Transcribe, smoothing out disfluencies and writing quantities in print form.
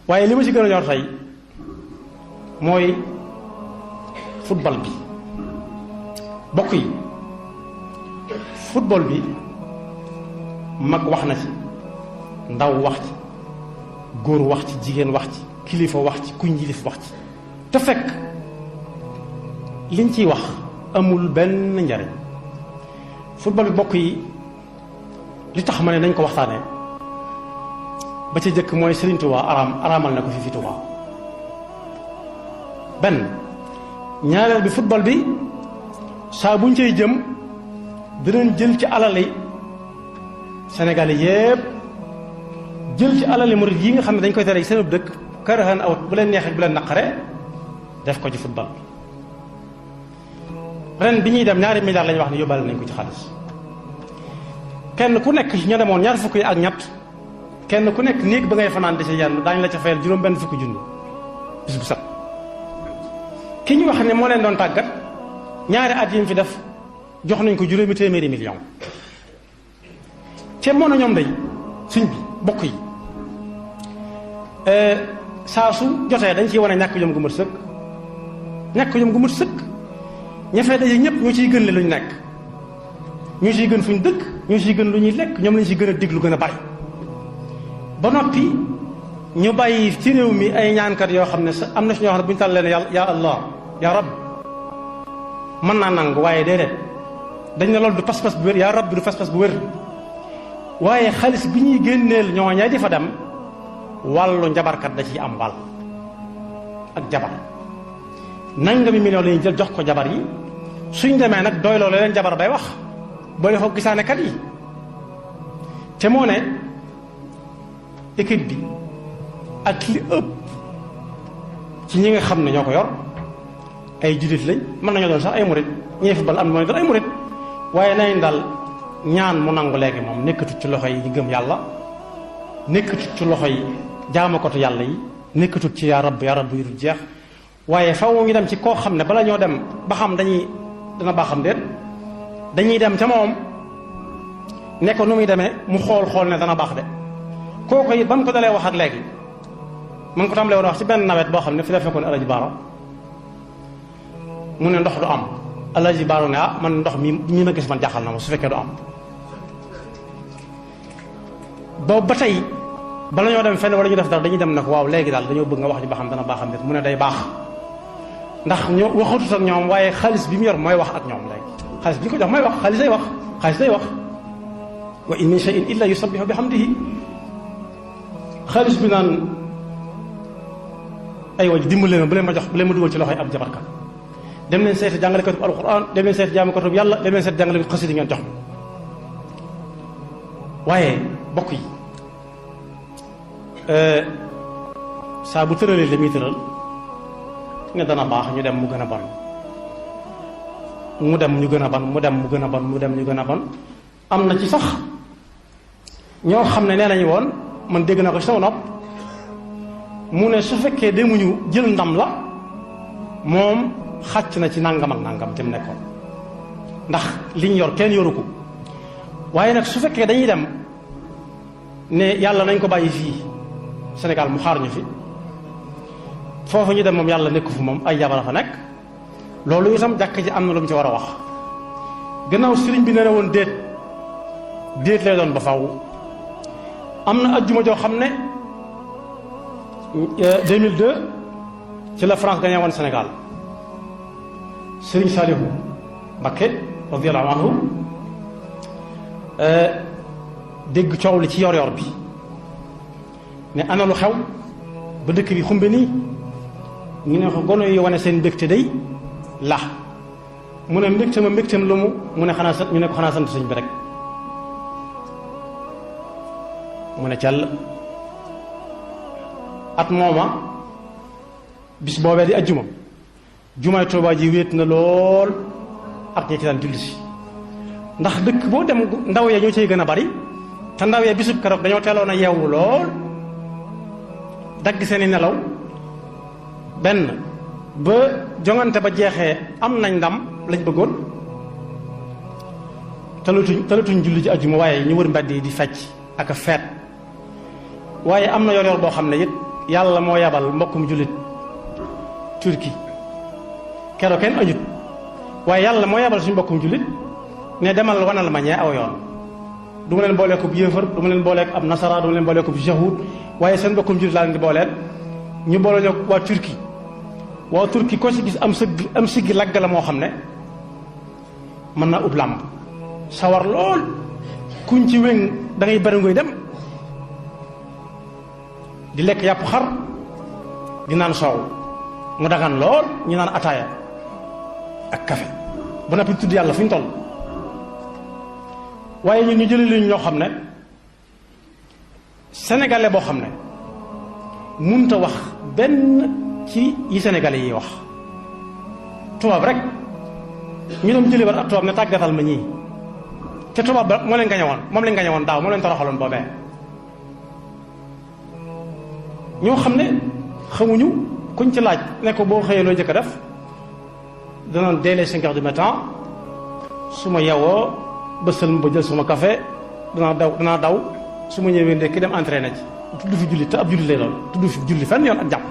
waaye li ma ci gën a ñor tey mooy football bi bokk yi football bi mag wax na ci ndaw wax ci góor wax ci jigéen wax ci kilifa wax ci kuñ yilif wax ci te fekk liñ ciy wax amul benn njariñ football bi bokk yi li tax ma ne nañ ko waxtaanee ba ci jëkk mooy Serigne Touba araamal na ko fi Touba benn ñaareel bi football bi saa buñ cay jëm dinañ jël ci alali Sénégal yépp jël ci alali murid yi nga xam ne dañ koy tere seen dëkk karahan aw bu leen neexee bu leen naqare def ko ci football ren bi ñuy dem ñaari milliards lañu wax ne yóbbaale nañ ko ci xaalis kenn ku nekk ña demoon ñaar fukk yi ak ñett kenn ku nekk néeg ba ngay fanaan di ci yenn daañu la ca fayal juróom benn fukki junni bis bu set ki ñu wax ne moo leen doon tàggat ñaari at yi mu fi def jox nañ ko juróomi téeméeri million te moo na ñoom day suñ bi bokk yi saa su jotee dañ ciy wane ñàkk jom gu mat sëkk ñàkk jom gu mat sëkk ña fay daje ñëpp ñu ciy gën le lu ñu nekk ñu ciy gën fuñ dëkk ñu ciy gën lu ñuy lekk ñoom lañ ciy gën a diglu gën a bari ba noppi ñu bàyyi ci réew mi ay ñaankat yoo xam ne sa am na si ñoo xam ne bu ñu tàllee ne ya allah ya rab mën naa nangu waaye déedéet dañ ne loolu du pas-pas bu wér yaa rab bi du pas-pas bu wér waaye xaalis bi ñuy génneel ñooñee di fa dem wàllu njabarkat da ciy am wàll ak jabar nangami million la ñuy jël jox ko jabar yi suñ demee nag doy loolu leen jabar bay wax boole ko gisaanekat yi te moo ne équipe bi ak li ëpp ci ñi nga xam ne ñoo ko yor ay jullit lañ mën nañoo doon sax ay murit ñee football am na doon ay murit waaye nañ dal ñaan mu nangu léegi moom nekkatut ci loxo yi ñu gëm yàlla nekkatut ci loxo yi jaamakatu yàlla yi nekkatut ci yaa rabb yu dul jeex waaye faw ñu dem ci koo xam ne bala ñoo dem ba xam dana baaxam déet dañuy dem ca moom ne ko nu muy demee mu xool ne dana baax de kooku it ba mu ko dalee wax ak léegi ma ngi ko tàmbalee woon wax ci benn nawet boo xam ne fi la fekkoon Alaji Baara mu ne ndox du am Alaji Baara ne man ndox mi ma gis man jaaxal na ma su fekkee du am boobu ba tey bala ñoo dem fenn wala ñu def dara dañuy dem ne ko waaw léegi daal dañoo bëgg nga wax ñu ba xam dana baaxam déet mu ne day baax ndax ñoo waxatut ak ñoom waaye xaalis bi mu yor mooy wax ak ñoom léegi xaalis bi ñu ko jox mooy wax xaalis day wax wa in min shay'in illa yusabbihu bihamdihi xaalis bi naan ay waj dimbali leen bu leen ma dugal ci loxoy ab jabarkat dem leen seeti jàngalekatu alquran dem leen seeti jaamukatu yàlla dem leen seeti jàngalekatu xasida ngeen jox waaye bokk yi saa bu tëralee li muy tëral ne dana baax ñu dem mu gën a bon mu dem ñu gën a bon mu dem mu gën a bon mu dem ñu gën a bon am na ci sax ñoo xam ne nee nañu woon man dégg naa ko ci sama nopp mu ne su fekkee demuñu jël ndam la moom xàcc na ci nangam ak nangam te mu nekkoon ndax liñ yor kenn yoru ko waaye nag su fekkee dañuy dem ne yàlla nañ ko bàyyi fii Sénégal mu xaar ñu fi foofu ñu dem moom yàlla nekku fu moom ay jabara fa nekk loolu itam jàkk ji am na lu mu ci war a wax gannaaw sëriñ bi nee na woon déet lay doon ba faw am na ajjuma joo xam ne 2002 ci la France gagné woon Sénégal Serigne Saliou Mbacké radiyallahu anhu dégg coow li ci yor bi ne ana lu xew ba dëkk bi xumbe nii ñu ne ko gono yi wane seen mbégte day la mu ne mbégteem lu mu ne xanaa ñu ne ko xanaa sant sëñ bi rek mu ne càll at mooma bis boobee di ajjuma jumaay Tuubaa ji wéet na lool ak ñi ci daan julli si ndax dëkk boo dem ndaw ya ñoo cay gën a bari te ndaw ya bisub keroog dañoo teeloon a yeewu lool dagg seeni nelaw benn ba jongante ba jeexee am nañ ndam lañ bëggoon talatuñ julli ci ajjuma waaye ñu wër mbedd yi di fecc ak a feet waaye am na yor boo xam ne it yàlla moo yabal mbokkum jullit Turquie keroog kenn añut waaye yàlla moo yabal suñu mbokkum jullit ne demal wanal ma ñee aw yoon du ma leen booleeku bu yéefar du ma leen booleeku ab nasara du ma leen booleeku bu jahud waaye seen mbokkum jullit laa leen di booleel ñu boole ñoo waa Turquie waa Turquie ko ci gis am siggi lagg la moo xam ne mën naa ub làmb sawar lool kuñ ci wéng da ngay bari ngoy dem di lekk yàpp xar di naan soow mu dagan lool ñu naan ataaya ak café ba noppi tudd yàlla fu ñu toll waaye ñun ñu jëlee luñ ñoo xam ne sénégalais boo xam ne munta wax benn ci yi sénégalais yi wax tubaab rek ñu doon jëlee war ab tubaab ne tàggatal ma ñii te tubaab ba moo leen gañewoon moom leen gañewoon daaw moo leen toroxaloon boobee ñoo xam ne xamuñu kuñ ci laaj ne ko boo xëyee loo jëkk a def danoon dès les 5 heures du matin su ma yewoo ba sëlm ba jël suma café danaa daw su ma ñëwee ndekki dem entraîné ci tudd fi julli te ab julli lay doon tudd fi julli fenn yoon ak jàpp